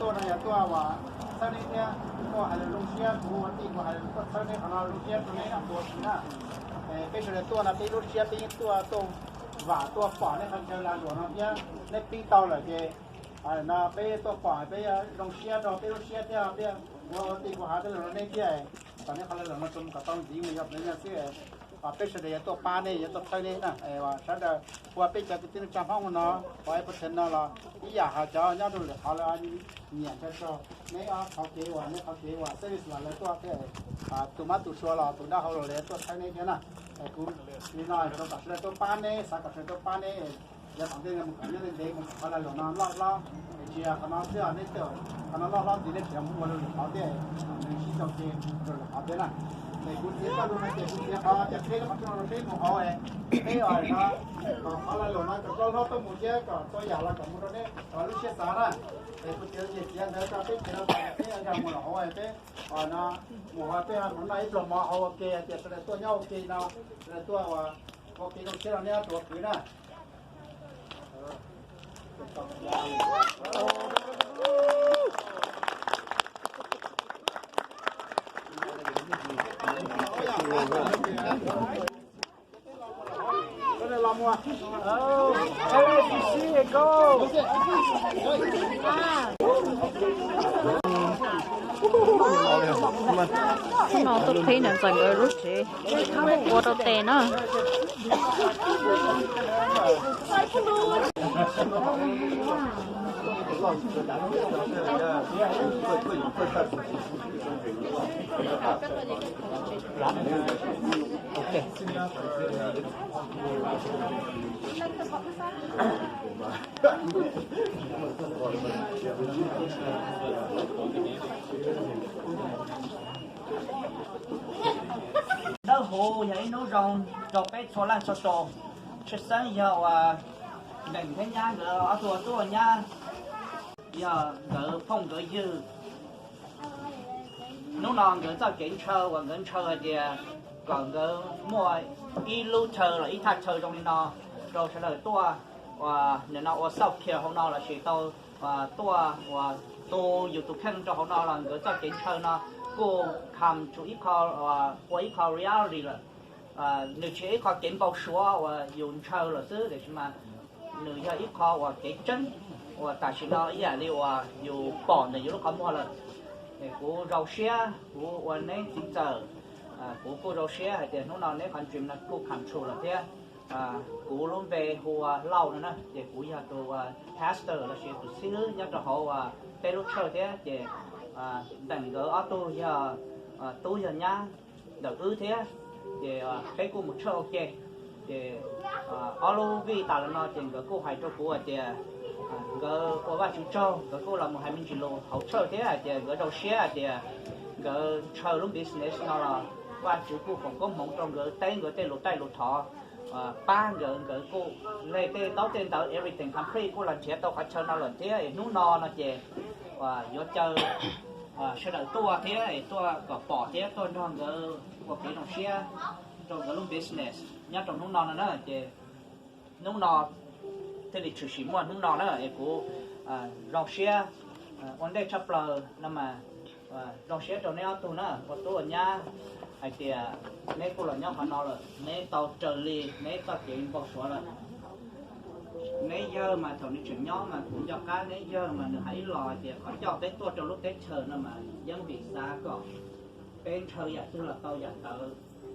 Tuaj no yog tuaj ua txhawb neb thiab, tuaj hais lus zoo siab, kuv ua tij kuv hais lus tuaj txhawb neb qhov no, zoo siab rau neb ua si na. Peb sawv daws tuaj no peb lub siab peb yeej tuaj, tuaj vam tuaj pom neb qhov chaw lag luam no thiab neb pib tau lawm ces no peb tuaj pom peb zoo siab rau peb lub siab thiab peb ua tij kuv hais tej lus rau neb thiab. Kom neb qhov lag luam no tsuas mus kom tau ntxiv mus yog peb nyob xwb. Peb sawv daws yuav tuaj pab neb yuav tuaj txhawb neb na. Sawv daws ua peb cov kwv tij neej tsa Hmoob no, pom ib puas thev no los ib yam hais cov nyob rau lwm qhov lawv nyiam ntshaw tsaug neb ob qhov kev uas neb qhov kev uas service los lawv tuaj thiab. Tus mab tus suav los tus dab hau los lawv tuaj txhawb neb thiab na. Kuv li no rau kom sawv daws tuaj pab neb, xav kom sawv daws tuaj pab neb. Yav tom ntej no mus kom nyob ntev ntev mus kom qhov lag luam no loj hlob, es tsis yog qhov no xwb, neb txawm qhov no loj hlob ntxiv neb tseem mus ua rau lwm qhov thiab, nws sib tau ke rau lwm qhov thiab na. Es kuv txiav txoj lus no ces kuv txiav qhov tias peb lub qhov rooj no peb mus hauv, peb no kom qhov lag luam no kom loj hlob tuaj mus thiab kom txhua yam los kom mus rau neb lub siab xav na. Es kuv txiav nyias txiav ntawd tso peb txiav rau tom peb nkag mus los hauv peb no mus hauv peb ho mus noj ib pluag mov hauv ua ke hais tias sawv daws tuaj nyob ua ke no, sawv daws tuaj ua ua ke zoo siab rau neb ob tug kwv na. Hnub no tuaj peb niam ntxawm nkawd lub tsev ua rau tes na. Dawb huv yog ib hnub zoo rau peb txhua leej txhua tus. Tshwj xeeb yog uas Npeem thiab Nyab nkawd ob tug ua tub ua nyab, yog nkawd phooj nkawd ywg. Hnub no nkawd txoj kev ntshaw uas nkawd ntshaw hais tias kom nkawd muaj ib lub chaw los ib thaj chaw zoo li no rau sawv daws tuaj, uas nim no ua self care hauv no lossis tau tuaj uas tu yus tus kheej rau hauv no los nkawd txoj kev ntshaw no kuj come to ib qho, ua ib qho reality lawm. Nws tsis yog ib qho kev npau suav uas yus ntshaw lawm xwb, tiam sis mas nws yog ib qho uas kev tseeb uas tam sim no ib yam li uas yus pom ntawm yus lub qhov muag lawm. Es kuv zoo siab kuv ua neb txiv ntxawm, kuv kuj zoo siab hais tias hnub no neb qhov dream no kuj come true lawm thiab. Kuv lub npe hu ua Lauj no na, ces kuv yog tus pastor lossis tus xib hwb nyob rau hauv peb lub church thiab. Ces Npeem nkawd ob tug yog tub yog nyab ntawm wb thiab, ces peb kuj mus church ua ke. Ces ob lub week tas los no ces nkawd kuj hais rau kuv hais tias nkawd ua Vajtswv tsaug, nkawd kuj los mus hais me ntsis lus hauv church thiab hais tias nkawd zoo siab hais tias nkawd ntshaw lub business no los Vajtswv kuj foom koob hmoov rau nkawd teb nkawd tej lus taij lus thov, pab nkawd, nkawd kuj hle tej ntaub tej ntawv everything complete kuj los nrhiav tau qhov chaw no lawm thiab. Es hnub no no ces yuav caw sawv daws tuaj thiab es tuaj kom pom thiab tuaj nrog nkawd ua kev zoo siab rau nkawd lub business nyob rau hnub no no na. Ces hnub no thiaj li tshwm sim muaj hnub no na es kuv zoo siab ua ntej tshaj plaws no mas zoo siab rau neb ob tug na ua tub ua nyab hais tias neb kuj los nyob qhov no lawm, neb tau raws li neb txoj kev npau suav lawm. Neb yawg mas thaum nws tseem nyob mas kuv nco qab neb yawg mas nws hais ib los hais tias qhov coj peb tuaj rau lub teb chaws no mas yeej vim xav kom peb ntshaw yam twg los tau yam ntawd,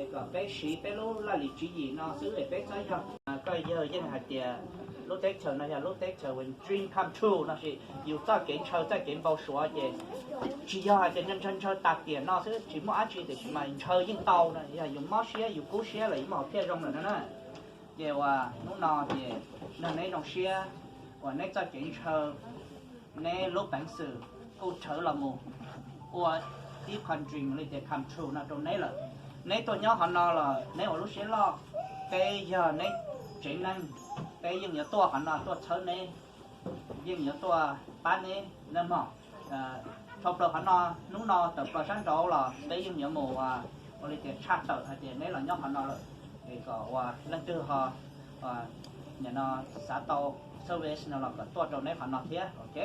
es kom peb siv peb lub laj lim tswv yim no xwb es peb txhob yog. Koj yawg yeej hais tias lub teb chaws no yog lub teb chaws uas dream come true no sis yus txoj kev ntshaw txoj kev npau suav ces tsis yog hais tias ntshaw ntshaw tas tiam no xwb tsis muaj dab tsi tiam sis mas ntshaw yeej tau no yog yus mob siab yus kub siab los yus muaj hom phiaj zoo lawm no na. Ces uas hnub no ces nrog neb zoo siab uas neb txoj kev ntshaw, neb lub peev xwm kuj rhawv los mus ua ib qho dream li tias come true no rau neb lawm. Neb tuaj nyob qhov no los neb ua lub siab loj, peb yog neb tsev neeg, peb yeej yuav tuaj qhov no tuaj txhawb neb, yeej yuav tuaj pab neb nawb mog. Dhau plaws qhov no, hnub no tawm plaws sab nraud los peb yeej yuav mus ua li tias tshaj tawm hais tias neb los nyob qhov no lawm, es kom uas leej twg ho nim no xav tau service no los kom tuaj rau neb qhov no thiab, ok.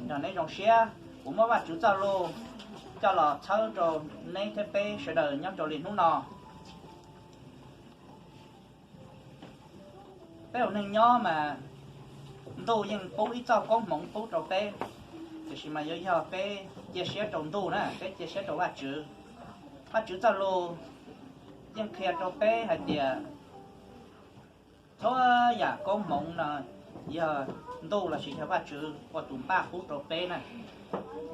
Nrog neb zoo siab, kuv muab Vajtswv txoj lus coj los txhawb rau neb thiab peb sawv daws nyob rau li hnub no. Peb ua neeg nyob mas ntuj yeej pub ib txoj koob hmoov pub rau peb, tiam sis mas yuav yog peb cia siab rau ntuj na, peb cia siab rau Vajtswv. Vajtswv txoj lus yeej qhia rau peb hais tias txhua yam koob hmoov no yog ntuj lossis yog Vajtswv ua tus npaj pub rau peb na.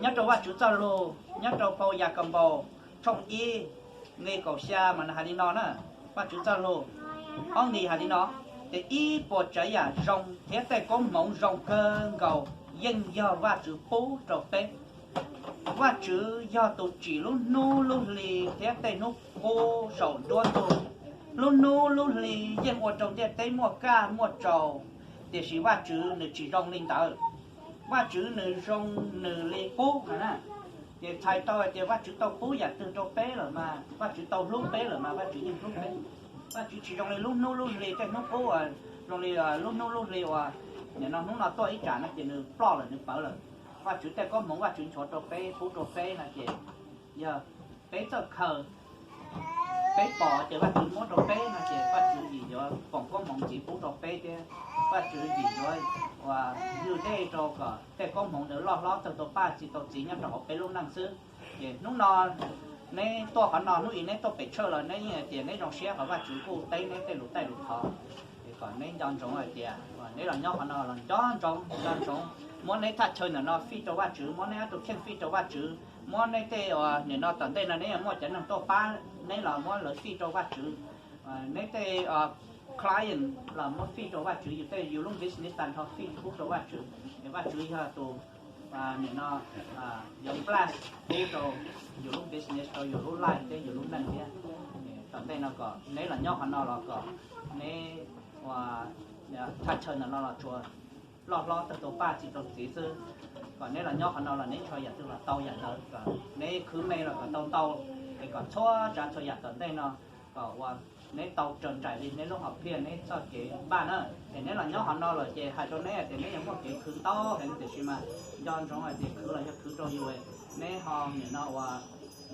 Nyob rau Vajtswv txoj lus, nyob rau phau Yakaunpaus tshooj ib nqe kaum xya mas nws hais li no na, Vajtswv txoj lus, ob nqe hais li no, ces ib puas tsav yam zoo thiab tej koob hmoov zoo kawg nkaus yeej yog Vajtswv pub rau peb. Vajtswv yog tus tsim lub hnub lub hli thiab tej hnub qub saum nruab ntug. Lub hnub lub hli yeej ua rau ntiaj teb muaj kaj muaj tsaus, tiam sis Vajtswv nws tsis zoo li ntawd. Vajtswv nws zoo nws li qub na. Ces txhais tau hais tias Vajtswv tau pub yam twg rau peb lawm mas, Vajtswv tau hlub peb lawm mas Vajtswv yeej hlub peb. Vajtswv tsis zoo li lub hnub lub hli tej hnub qub, zoo li lub hnub lub hli uas nim no hnub no tuaj ib tsam no ces nws ploj lawm nws pawv lawm. Vajtswv tej koob hmoov Vajtswv nchuav rau peb pub rau peb no ces yog peb txawj khaws, peb pom ces Vajtswv muab rau peb no ces Vajtswv vim yuav foom koob hmoov ntxiv pub rau peb thiab Vajtswv vim yuav ua ywg dej rau kom tej koob hmoov ntawd loj hlob txog tau paj txi tau txiv nyob rau hauv peb lub neej xwb. Ces hnub no neb tuaj qhov no, hnub i neb tuaj pem tshawj los neb yeej hais tias neb zoo siab qhov Vajtswv kuj teb neb tej lus taij lus thov. Es kom neb nco ntsoov hais tias neb los nyob qhov no los nco ntsoov, nco ntsoov muab neb thaj chaw ntawm no fij rau Vajtswv, muab neb ob tug kheej fij rau Vajtswv, muab neb tej uas nim no tom ntej no neb yuav muaj cov neeg tuaj pab neb los muab lawv fij rau Vajtswv. Neb tej client los muab fij rau Vajtswv, yus tej yus lub business tag nrho fij pub rau Vajtswv, es Vajtswv yog tus nim no yuav bless pub rau yus lub business, rau yus lub life thiab yus lub neej thiab. Tom ntej no kom neb los nyob qhov no los kom neb ua thaj chaw ntawm no los tsuas loj hlob txog tau paj txi tau txiv xwb. Kom neb los nyob qhov no los neb ntshaw yam twg los tau yam ntawd, kom neb khwv me los kom tau ntau, es kom txhua tsav txhua yam tom ntej no kom ua neb tau raws nraim li neb lub hom phiaj neb txoj kev npaj na. Es neb los nyob qhov no lawm ces hais rau neb tias neb yuav muaj kev khwv ntau heev, tiam sis mas nco ntsoov hais tias khwv los yog khwv rau yus, neb ho nim no ua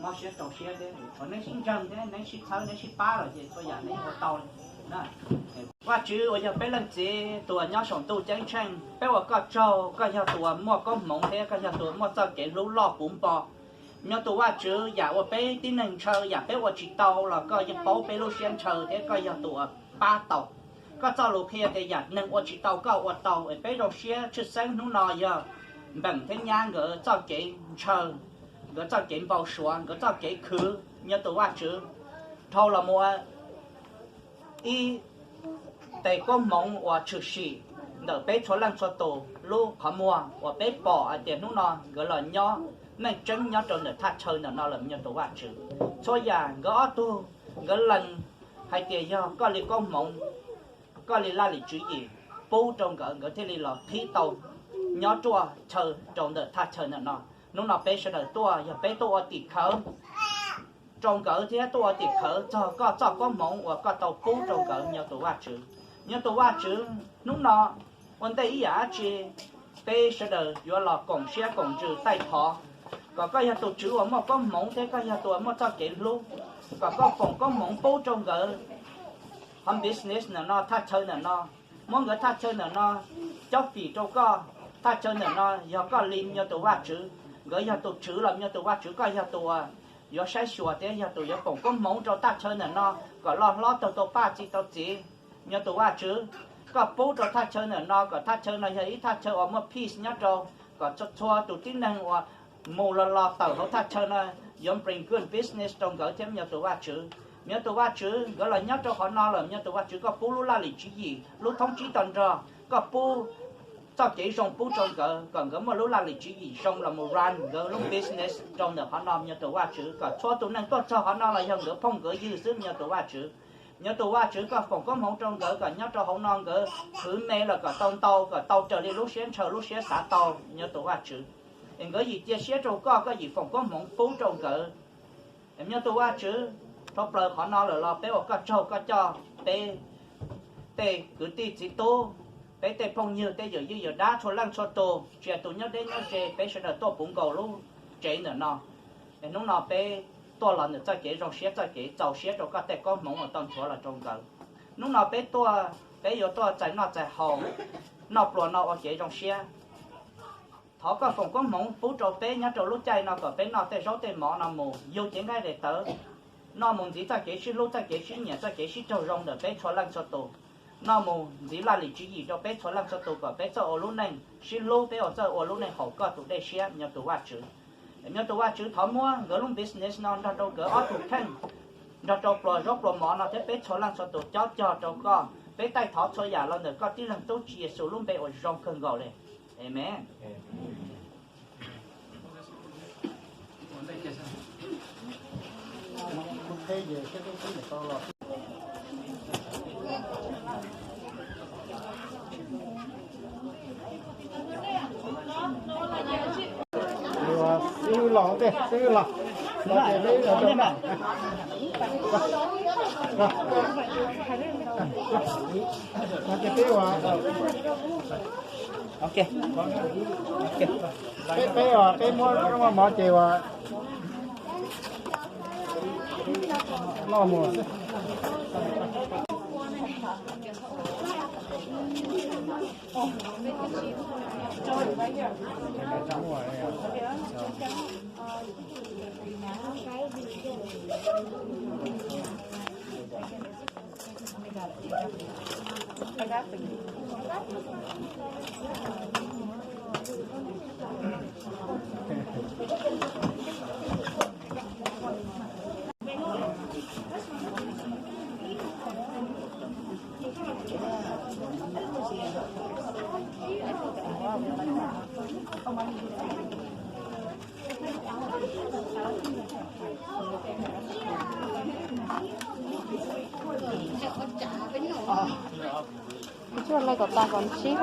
mob siab rau siab thiab, tshuav neb sib ntseeg thiab neb sib txhawb neb sib pab lawm ces txhua yam neb ua tau li na. Vajtswv uas yog peb leej txiv tus uas nyob saum ntuj ceeb tsheej, peb ua koj tsaug, koj yog tus uas muaj koob hmoov thiab koj yog tus uas muaj txoj kev hlub loj puv npo. Nyob tus Vajtswv, yam uas peb tib neeg ntshaw, yam peb ua tsis tau los koj yeej paub peb lub siab ntshaw thiab koj yog tus uas pab tau. Koj txoj lus qhia tias yam neeg ua tsis tau koj ua tau, es peb zoo siab tshwj xeeb hnub no yog Npeem thiab Nyab nkawd txoj kev ntshaw, nkawd txoj kev npau suav, nkawd txoj kev khwv, nyob tus Vajtswv, dhau los mus ib tes koob hmoov uas tshwm sim ntawm peb txhua leej txhua tus lub qhov muag uas peb pom hais tias hnub no nkawd los nyob meej tseeb nyob rau ntawm thaj chaw ntawm no lawm, nyob tus Vajtswv. Txhua yam nkawd ob tug, nkawd lees hais tias yog koj li koob hmoov, koj li laj lim tswv yim pub rau nkawd, nkawd thiaj li los qhib tau nyob ruaj chaw rau ntawm thaj chaw ntawm no. Hnub no peb sawv daws tuaj yog peb tuaj ua tim khawv rau nkawd thiab tuaj ua tim khawv txog koj txoj koob hmoov uas koj tau pub rau nkawd, nyob tus Vajtswv. Nyob tus Vajtswv, hnub no ua ntej ib yam dab tsi, peb sawv daws yuav los koom siab koom ntsws taij thov kom koj yog tus Tswv uas muaj koob hmoov thiab koj yog tus uas muaj txoj kev hlub, kom koj foom koob hmoov pub rau nkawd hom business ntawm no, thaj chaw ntawm no, muab nkawd thaj chaw ntawm no cob fim rau koj. Thaj chaw ntawm no yog koj li, nyob tus Vajtswv. Nkawd yog tus Tswv los, nyob tus Vajtswv, koj yog tus uas yuav saib xyuas thiab yog tus yuav foom koob hmoov rau thaj chaw ntawm no kom loj hlob tau tau paj txi tau txiv, nyob tus Vajtswv. Koj pub rau thaj chaw ntawm no kom thaj chaw no yog ib thaj chaw uas muaj peace nyob rau, kom txhua tus tib neeg uas mus los los tawm hauv thaj chaw no yuav bring good business rau nkawd thiab, nyob tus Vajtswv. Nyob tus Vajtswv, nkawd los nyob rau qhov no lawm, nyob tus Vajtswv, koj pub lub laj lim tswv yim, lub thoob tsib tag nrho, koj pub txoj kev zoo pub rau nkawd kom nkawd muaj lub laj lim tswv yim zoo los mus run nkawd lub business rau ntawm qhov no, nyob tus Vajtswv. Kom txhua tus neeg tuaj txog qhov no los yog nkawd phooj nkawd ywg xwb, nyob tus Vajtswv. Nyob tus Vajtswv, koj foom koob hmoov rau nkawd kom nyob rau hauv no nkawd khwv me los kom tau ntau, kom tau raws li lub siab ntshaw lub siab xav tau, nyob tus Vajtswv. Es nkawd yim cia siab rau koj, koj yim foom koob hmoov pub rau nkawd. Nyob tus Vajtswv, dhau plaws qhov no lawm los peb ua koj tsaug, koj coj peb tej kwv tij txiv tub Peb tej phooj ywg, tej yawm yij yawm dab txhua leej txhua tus, tsis hais tus nyob deb nyob ze, peb sawv daws tuaj puv nkaus lub tsev ntawm no. Es hnub no peb tuaj los ntawm txoj kev zoo siab, txoj kev txaus siab rau koj tej koob hmoov uas tau nchuav los rau nkawd. Hnub no peb tuaj, peb yuav tuaj txais noj txais haus, noj pluas no ua kev zoo siab. Thov koj foom koob hmoov pub rau peb nyob rau lub caij no kom peb noj tej zaub tej mov no mus yug cev nqaij daim tawv, noj mus ntxiv txoj kev sib hlub, txoj kev sib nyiam, txoj kev sib raug zoo ntawm peb txhua leej txhua tus, noj mus ntxiv laj lim tswv yim rau peb txhua leej txhua tus kom peb txawj ua lub neej sib hlub, peb ua txawj ua lub neej haum koj tus dej siab, nyob tus Vajtswv. Nyob tus Vajtswv, thov muab nkawd lub business no nrog rau nkawd ob tug kheej, nrog rau pluas zaub pluas mov no thiab peb txhua leej txhua tus cob cog rau koj. Peb taij thov txhua yam los ntawm koj tib leeg tub Tswv Yexus lub npe uas zoo kawg nkaus li. Amen. Xib hwb los, xib hwb los, los ces peb, los ces peb, peb, peb, peb muab mov ces uas noj mus. Tsuas lawv kom tas kom ntsib.